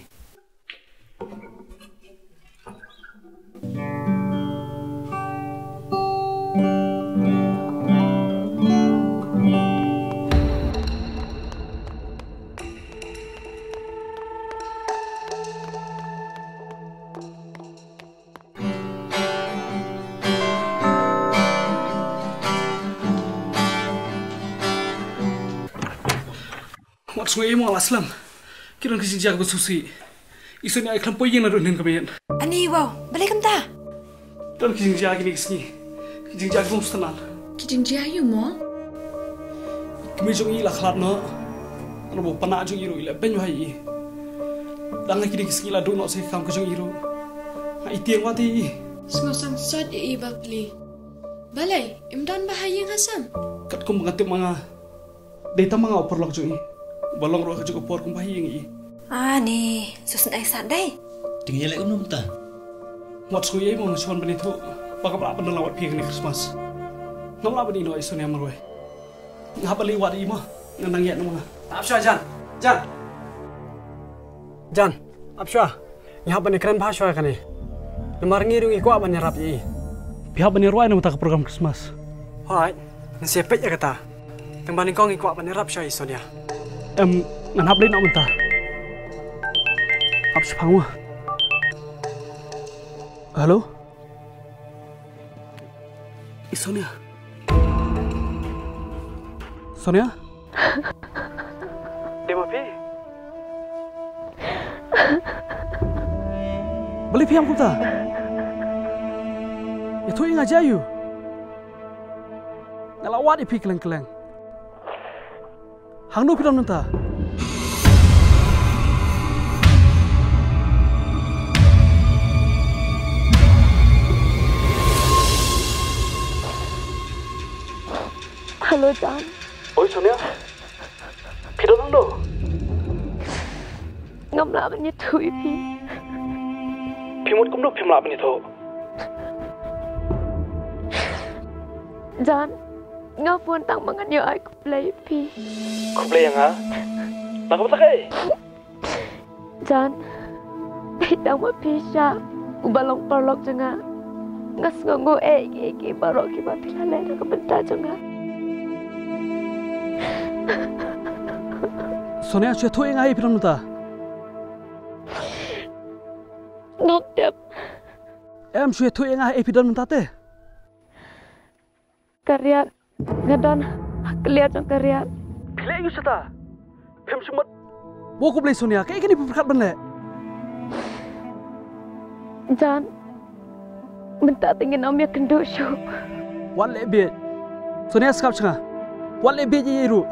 Wat sngew ïa mo la slem. Ki don ki jingjia ba sngewsih. I Sonia i khlem poi ïing naduh hynnin ka miet. Ani, wow, balei kumta? Don ki jingjia kine ki sngi. Ki jingjia ki bym sngewtynnat. Ki jingjia ïa mo? I kmie jong i la khlad noh. Ruh u panah jong i ruh i la beiñ wai ïa i. Dang ha kine ki sngi la duh noh sa ka kam ka jong i ruh. Nga i tieng wat ïa i. Sngewsih sat ïa i bapli. Balei, im don ba ha ïing ha sem? Katkum ba nga tip ma nga. Dei tang ma nga u paralok jong i. Ba long ruh ha kajuh ka por kum ba ha ïing i. Ani, sngewsih ai sat dei. Te ngi ïaleh kumno mynta? Wat sngew ïa i mo, nga shu wan ban ïathuh ba ngam lah ban don lang bad phi kane ka Christmas. Ngam lah ban ïehnoh ïa i Sonia marwei. Nga hap ban leit wad ïa i mo. Nga nang ïaid na ma nga. Ap shuwa Jan. Jan. Jan, ap shuwa. Ngi hap ban ïakren bha shuwa kane. Namar ngi ruh ngi kwah ban ïarap ïa i. Phi hap ban ïaroh na mynta ka program Christmas. Hooid, ngan sa peit ïa kata. Tang ba nyngkong ngi kwah ban ïarap shuwa ïa i Sonia. Em, ngan hap leit noh mynta. Ap shaphang mo. Hello? I Sonia. Sonia? Dei ma phi? Balei phi ïam kumta? Ïathuh ïa nga jia ïu. Nga la wad ïa phi kylleng kylleng. Hangno phi don mynta? Hello, Jan. Oi, Sonia. Phi don hangno? Ngam lah ban ïathuh ïa phi. Phi mut kumno phim lah ban ïathuh? Jan, nga phone tang ba ngan ïoh ai khublei ïa phi. Khublei ïa nga? Na ka bynta kaei? Jan, dei tang ba phi shah uba long paralok jong nga. Nga sngewnguh eh ïa kiei kiei baroh kiba phi la leh na ka bynta jong nga. Sonia, shu ïathuh ïa nga ei phi don mynta. Ngam tip. Em, shu ïathuh ïa nga ei phi don mynta te. Ka riat, nga don ha kliar jong ka riat. Phi leh aïu shata? Phim sngewmut. Wow, khublei Sonia, kaei kane phi pyrkhat ban leh? Jan, mynta te ngin ym ïakynduh shuh. Wat leh bieit. Sonia, sngap sha nga. Wat leh bieit ei ei ruh.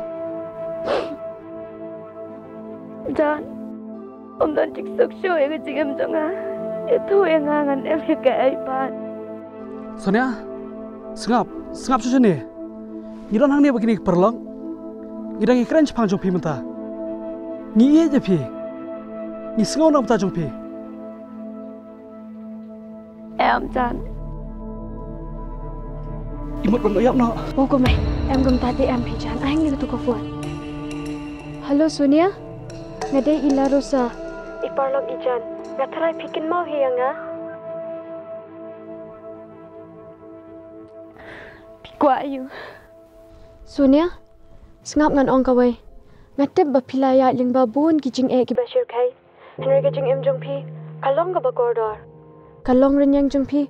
Jan, ym don jingsuk shuh ïa ka jingim jong nga. Ïathuh ïa nga ngan em ïa kaei pat. Sonia, sngap, sngap shuh shane. Ngi don hangne bad kine ki paralok. Ngi dang ïakren shaphang jong phi mynta. Ngi ïeit ïa phi. Ngi sngew na ka bynta jong phi. Em, Jan. I mut ban ïap noh. O ko mei, em kumta te em phi Jan. Ai hangne katu ka phone. Hello Sonia. Nga dei i La Rosa. I paralok i Jan. Nga tharai phi kynmaw hi ïa nga. Phi kwah aïu? Sonia, sngap ngan ong kawei. Nga tip ba phi la ïaid lyngba bun ki jingeh kiba shyrkhei. Hynrei ka jingim jong phi ka long kaba kordor. Ka longrynieng jong phi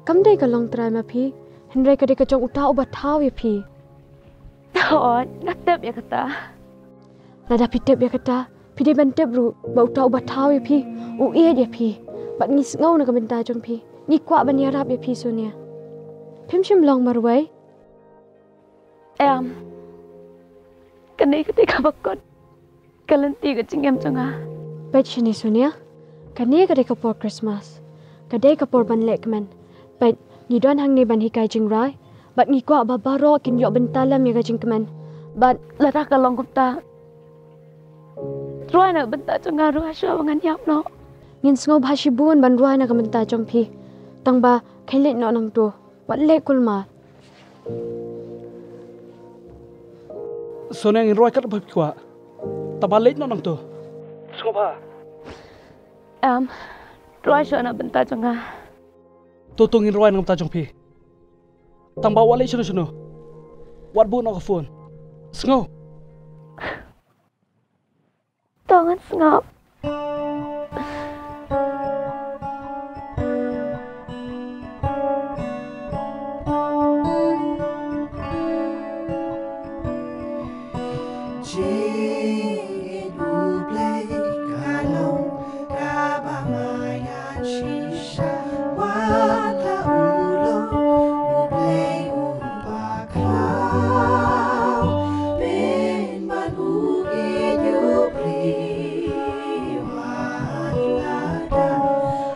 kam dei ka longtrai ma phi, hynrei ka dei ka jong uta uba thaw ïa phi. Hooid, nga tip ïa kata. Lada phi tip ïa kata, phi dei ban tip ruh ba uta uba thaw ïa phi u ïeit ïa phi. Bad ngi sngew na ka bynta jong phi. Ngi kwah ban ïarap ïa phi Sonia. Phim shym long marwei. Em. Kane ka dei kaba kot ka lynti ka jingim jong nga. Peit shane Sonia. Kane ka dei ka por Christmas. Ka dei ka por ban leh kmen. Peit, ngi don hangne ban hikai jingrai. Bad ngi kwah ba baroh kin ïoh bynta lem ïa ka jingkmen. Bad lada ka long kumta, rwai na ka bynta jong nga ruh, hashwa ba ngan ïap noh. Ngin sngewbha shibun ban rwai na ka bynta jong phi. Tang ba khie leit noh nangto. Wat leh kulmar. Sonia, ngin rwai katba phi kwah. Tang ba leit noh nangto. Sngewbha. Em, rwai shuh na ka bynta jong nga. To, to, ngin rwai na ka bynta jong phi. Tang ba wat leit shano shano. Wat buh noh ka phone. Sngew? To, ngan sngap. Jingïeit U Blei ka long kaba maïan shisha, wat la u long U Blei uba khraw, pynban u ïeit U Blei, wat la da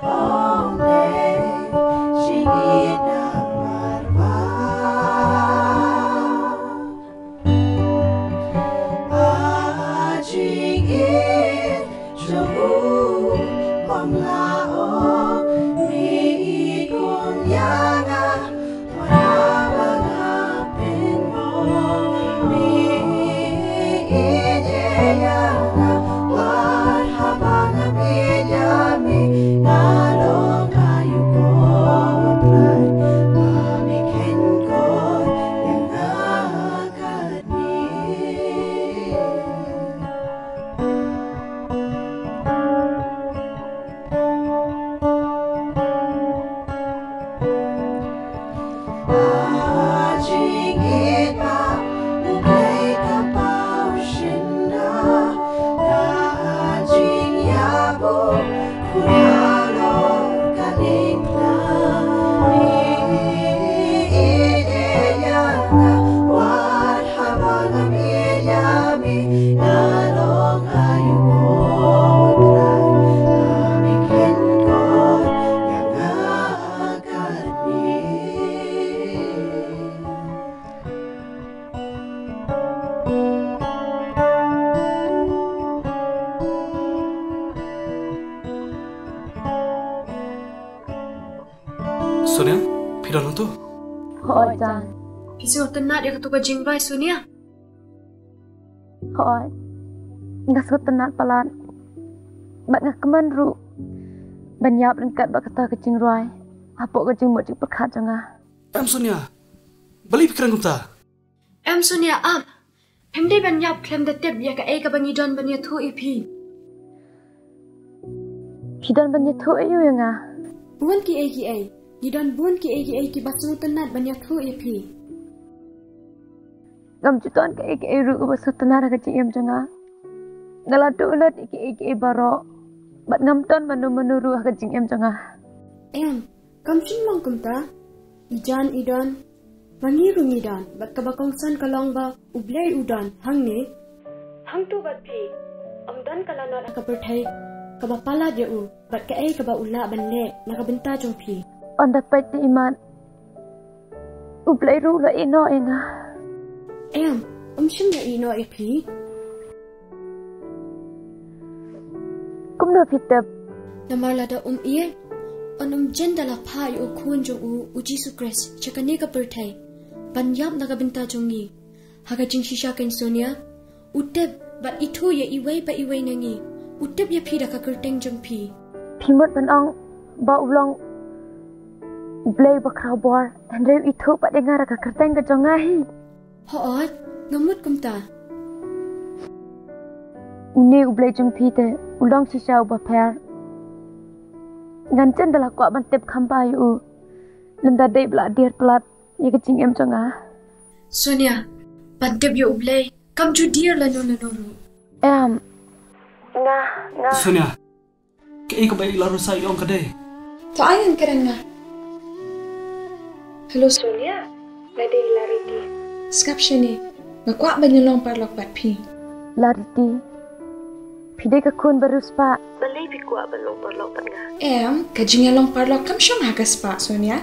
ong dei jingïeit namar ba A jingïeit jong u bym lah ong, me i kum ïa nga, wat haba nga pynmong, me i ïeit ïa nga, wat haba nga peit ïa me, nga long aïu ko Trai, ba me khein ko ïa nga. Sonia, phi don hangto? Hooid, Jan. Phi sngewtynnat ïa kato ka jingrwai, Sonia? Hooid. Nga sngewtynnat palat. Bad nga kmen ruh ban ïap ryngkat bad kata ka jingrwai hapoh ka jingmut jingpyrkhat jong nga. Em Sonia, balei phi kren kumta? Em Sonia, ap. Phim dei ban ïap khlem da tip ïa kaei kaba ngi don ban ïathuh ïa phi. Phi don ban ïathuh aïu ïa nga? Bun kiei kiei. Ngi don bun kiei kiei kiba sngewtynnat ban ïathuh ïa phi. Ngam ju don kaei kaei ruh kaba sngewtynnat ha ka jingim jong nga. Nga la duh lut ïa kiei kiei baroh. Bad ngam don mano mano ruh ha ka jingim jong nga. Em, kam shym long kumta. I Jan i don, ma ngi ruh ngi don, bad kaba kongsan ka long ba U Blei u don hangne. Hangto bad phi, ym don ka lanot ha ka pyrthei kaba palat ïa u, bad kaei kaba u lah ban leh na ka bynta jong phi. Ynda peit te imat, U Blei ruh u la ïeh noh ïa nga. Em, um shym la ïeh noh ïa phi. Kumno phi tip? Namar lada um ïeh, un ym jin da la phah ïa u Khun jong u, u Jisu Khrist, sha kane ka pyrthei ban ïap na ka bynta jong ngi. Ha ka jingshisha kein Sonia, u tip bad ithuh ïa iwei pa iwei na ngi. U tip ïa phi da ka kyrteng jong phi. Phi mut ban ong ba u long U Blei ba khraw bor, hynrei u ithuh pat ïa nga da ka kyrteng ka jong nga hi. Hooid, nga mut kumta. Une U Blei jong phi te u long shisha uba pher. Ngan jin da la kwah ban tip kham bha ïa u, lymda dei ba la dier palat ïa ka jingim jong nga. Sonia, ban tip ïa U Blei kam ju dier lano lano ruh. Em, nga, nga. Sonia, kaei kaba i Larisa i ong ka dei? To ai ngan kren nga. Hello Sonia, nga dei Lariti. Sngap shane, nga kwah ban ïalong paralok bad phi. Lariti, phi dei ka khun ba riewspah. Balei phi kwah ban long paralok bad nga? Em, ka jingïalong paralok kam shong ha ka spah, Sonia.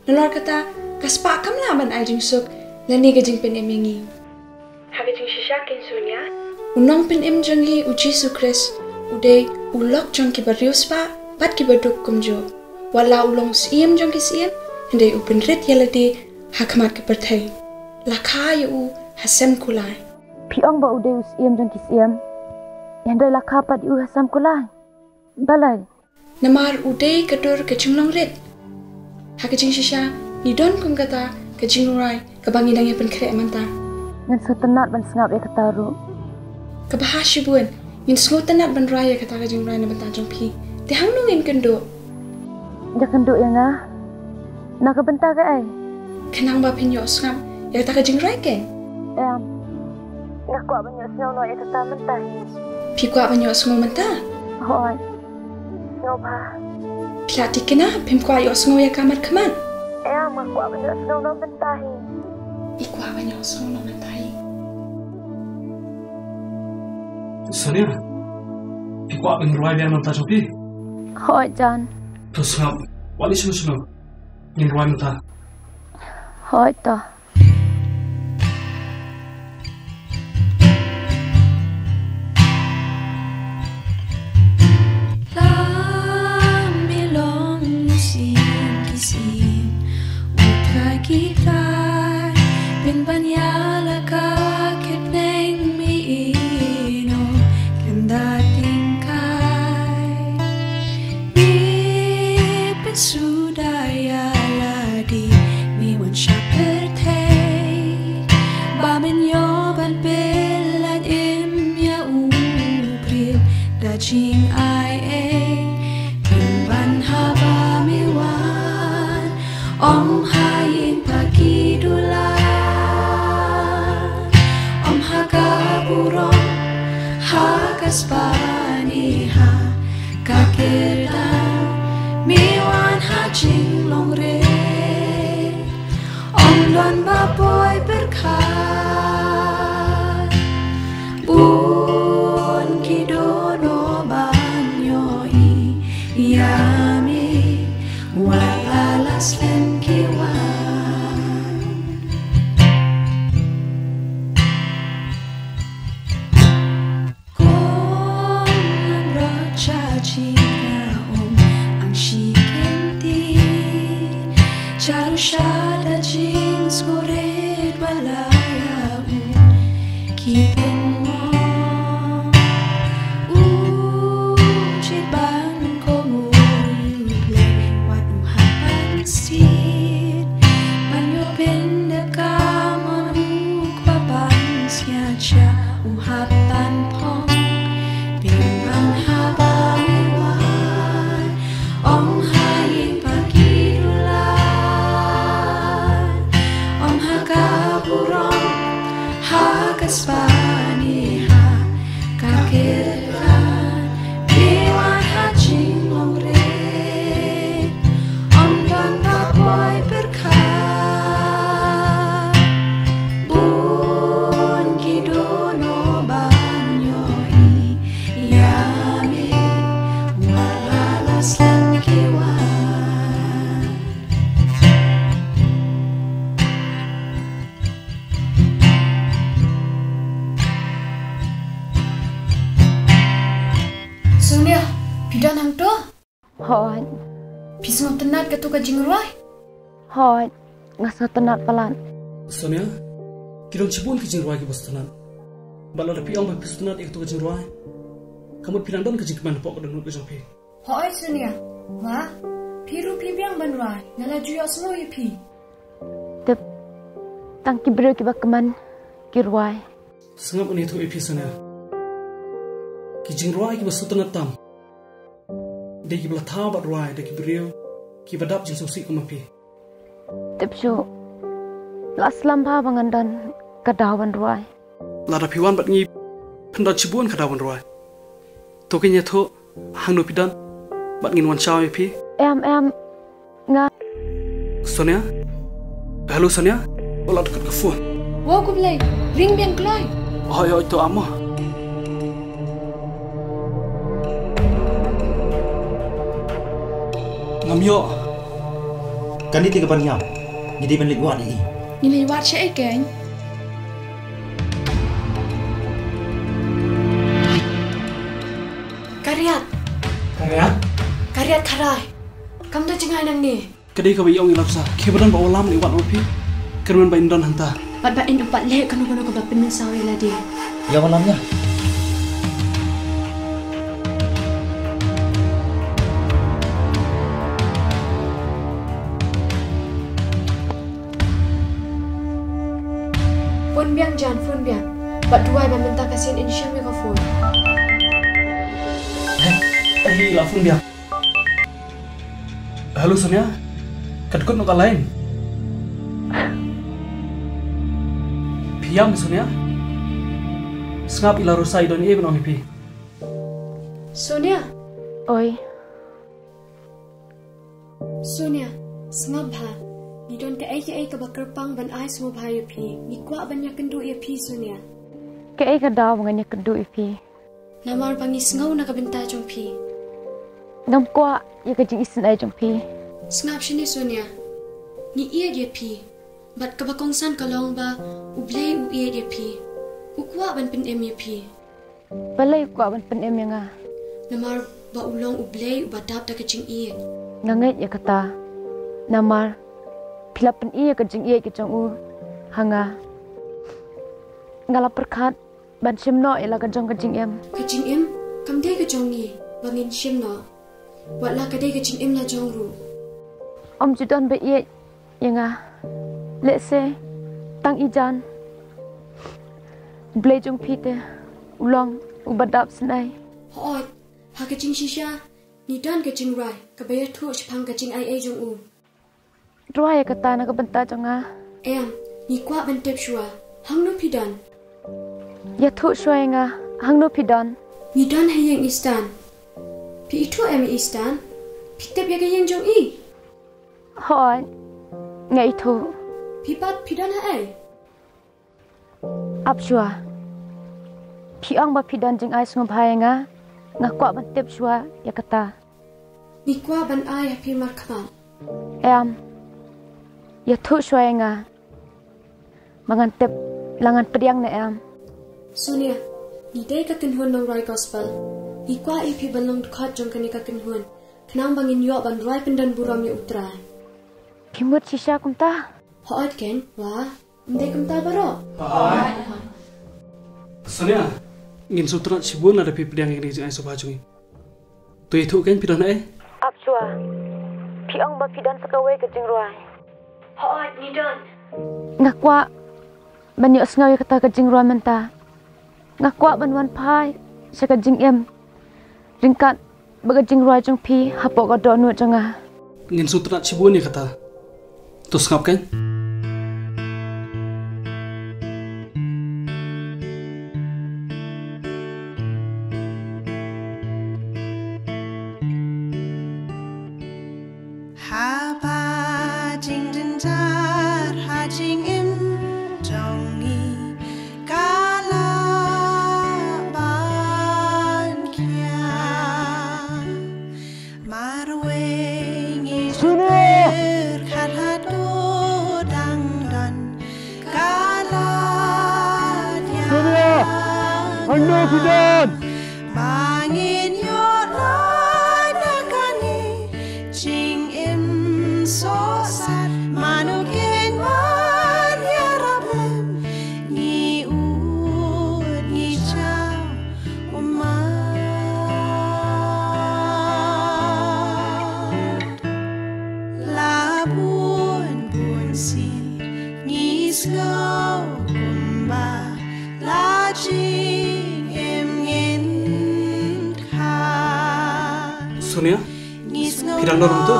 Nalor kata, ka spah kam lah ban ai jingsuk lane ka jingpynim ïa ngi. Ha ka jingshisha, Kynsonia, u nongpynim jong ngi u Jisu Khrist u dei u lok jong kiba riewspah bad kiba duk kumjuh. Wat la u long u Syiem jong ki syiem, hynrei u pynrit ïa lade ha khmat ka pyrthei. La kha ïa u ha sem kulai. Phi ong ba u dei u Syiem jong ki syiem, hynrei la kha pat ïa u ha sem kulai. Balei? Namar u dei ka dur ka jinglong rit. Ha ka jingshisha, ngi don kum kata ka jingrwai kaba ngi dang ïa pynkhreh mynta. Ngin sngewtynnat ban sngap ïa kata ruh. Kaba ha shibun, ngin sngewtynnat ban rwai ïa kata ka jingrwai na bynta jong phi. Te hangno ngin kynduh? Ïa kynduh ïa nga. Na ka bynta kaei? Khnang ba phin ïoh sngap ïa kata ka jingrwai, keiñ? Em. Nga kwah ban ïohsngew noh ïa kata mynta hi. Phi kwah ban ïohsngew mynta? Hooid. Sngewbha. Phi la thikna, phim kwah ïohsngew ïa ka markhmat? Em, nga kwah ban ïohsngew noh mynta hi. Phi kwah ban ïohsngew noh mynta hi. Sonia, phi kwah ban rwai biang na bynta jong phi? Hooid, John. To sngap, wat leit shano shano. Ngin rwai mynta. Hooid to. Lam i long i sien ki sien, u trai ki trai, pynban ïa la ka kyrteng mi ino, kynda tyngkai. Mi pynsuda ïa lade, mi wan sha pyrthei. Ba men ïoh ban pynlait im ïa u briew da jingai ei. Pynban haba mi wan, ym ha ïing pha ki dular. Ym ha ka burom, ha ka spah ne ha ka kyrdan, mi wan ha jinglong rit. Ym don ba poi pyrkhat, bun ki dohnud ban ïohi ïa me, wat la la slem ki wan. Kong Lamroja jingïaroh, ang shi kyntien. Jaru shada jingsngewrit ba la ïa u ki pynmong. U jied ban kohnguh ïa u Blei, wat u hap ban stieh. Ban ïoh pyndonkam ïa u Kpa ban sngewsih, u hap ban phong. Pynban haba me wan, ym ha ïing pha ki dular. Ym ha ka burom, ha ka spah ne ha ka kyrdan, me wan ha jinglong rit. Ym don ba poi pyrkhat, bun ki dohnud ban ïohi ïa me, wat la la slem ki wan. Sonia, phi don hangto? Hooid. Phi sngewtynnat kato ka jingrwai? Hooid, nga sngewtynnat palat. Sonia, ki don shibun ki jingrwai kiba sngewtynnat. Bad lada phi ong ba phi sngewtynnat ïa kato ka jingrwai, ka mut phi nang don ka jingkmen hapoh ka dohnud ka jong phi. Hooid Sonia, ma, phi ruh phi biang ban rwai, nga la ju ïohsngew ïa phi. Tip, tang ki briew kiba kmen ki rwai. Sngap, ngan ïathuh ïa phi Sonia. Ki jingrwai kiba sngewtynnat tam dei kiba la thaw bad rwai da ki briew kiba dap jingsngewsih kum ma phi. Tip shuh, la slem bha ba ngan don ka daw ban rwai. Lada phi wan bad ngi, phin don shibun ka daw ban rwai. To, ngan ïathuh hangno phi don bad ngin wan shaw ïa phi. Em, em, nga. Sonia? Hello Sonia? Wat la cut ka phone. Wow, khublei. Ring biang kloi. Hooid, hooid, to amo. Ngam ïoh. Kane te ka ban ïam. Ngi dei ban leit wad ïa i. Ngi leit wad shaei keiñ? Kariat. Kariat? Kariat kharai. Kam da jngai nangne. Ka dei kaba ïa ong i Lapsa. Ki ba don ba wallam ni wat wa phi. Kyrmen ba in don hangta. Bad ba in pat leh kano kano kaba pynmynsaw ïa lade. Ïa wallam ïa. Phone biang Jan, phone biang. Bad duwai ba mynta ka sien in shim ïa ka phone. Hei, hei, la phone biang. Hello Sonia. Ka dkut noh ka line. Phi ïam Sonia. Sngap, i la Rosa i don ei ban ong ïa phi. Sonia. Oi. Sonia, sngap bha. Ngi don kaei kaei kaba kyrpang ban ai sngewbha ïa phi. Ngi kwah ban ïakynduh ïa phi Sonia. Kaei ka daw ba ngan ïakynduh ïa phi? Namar ba ngi sngew na ka bynta jong phi. Ngam kwah ïa ka jingisynei jong phi. Sngap shane Sonia. Ngi ïeit ïa phi. Bad kaba kongsan ka long ba U Blei u ïeit ïa phi. U kwah ban pynim ïa phi. Balei u kwah ban pynim ïa nga? Namar ba u long U Blei uba dap da ka jingïeit. Nga ngeit ïa kata. Namar phi la pyni ïa ka jingïeit ka jong u ha nga. Nga la pyrkhat ban shim noh ïa la ka jong ka jingim. Ka jingim kam dei ka jong ngi ba ngin shim noh. Wat la ka dei ka jingim la jong ruh. Ym ju don ba ïeit ïa nga. Lehse tang i Jan. Blei jong phi te u long uba dap synei. Hooid, ha ka jingshisha ngi don ka jingrwai kaba ïathuh shaphang ka jingaiei jong u. Rwai ïa kata na ka bynta jong nga. Em, ngi kwah ban tip shuwa. Hangno phi don? Ïathuh shuwa ïa nga. Hangno phi don? Ngi don ha ïing i Stan. Phi ithuh em ïa i Stan? Phi tip ïa ka ïing jong i? Hooid, nga ithuh. Phi pat phi don ha ei? Ap shuwa. Phi ong ba phi don jingai sngewbha ïa nga. Nga kwah ban tip shuwa ïa kata. Ngi kwah ban ai ha phi markhmat. Em. Ïathuh shuwa ïa nga. Ba ngan tip la ngan pdiang ne em. Sonia, ngi dei ka kynhun nongrwai gospel. Ngi kwah ïa phi ban long dkhot jong kane ka kynhun. Khnang ba ngin ïoh ban rwai pyndon burom ïa U Trai. Phi mut shisha kumta? Hooid keiñ, wa. Ym dei kumta baroh? Hooid. Sonia, ngin sngewtynnat shibun lada phi pdiang ïa kane ka jingai sngewbha jong ngi. To ïathuh keiñ phi don ei? Ap shuwa. Phi ong ba phi don sa kawei ka jingrwai. Hooid, ngi don. Nga kwah ban ïohsngew ïa kata ka jingrwai mynta. Nga kwah ban wan phai sha ka jingim. Ryngkat bad ka jingrwai jong phi hapoh ka dohnud jong nga. Ngin sngewtynnat shibun ïa kata. To sngap keiñ. Haba jingjynjar ha jingim jong ngi ka la ban khia. Marwei ngi shu pyrkhat haduh dang don ka la diang. Hangno phi don? Ba ngin ïoh lait na kane jingim sohsat, mano kin ban ïarap lem, ngi ud ngi jaw ummat. La bun bun sien ngi sngew kumba la jingim ngin kha. Sonia, phi dang don hangto?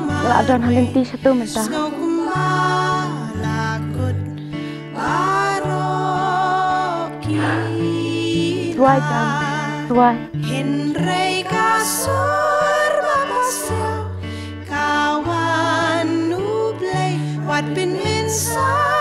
Nga la don ha lynti shatu mynta. Rwai Jan, rwai. Hynrei ka sur ba pasiaw ka wan U Blei, wat pynmynsaw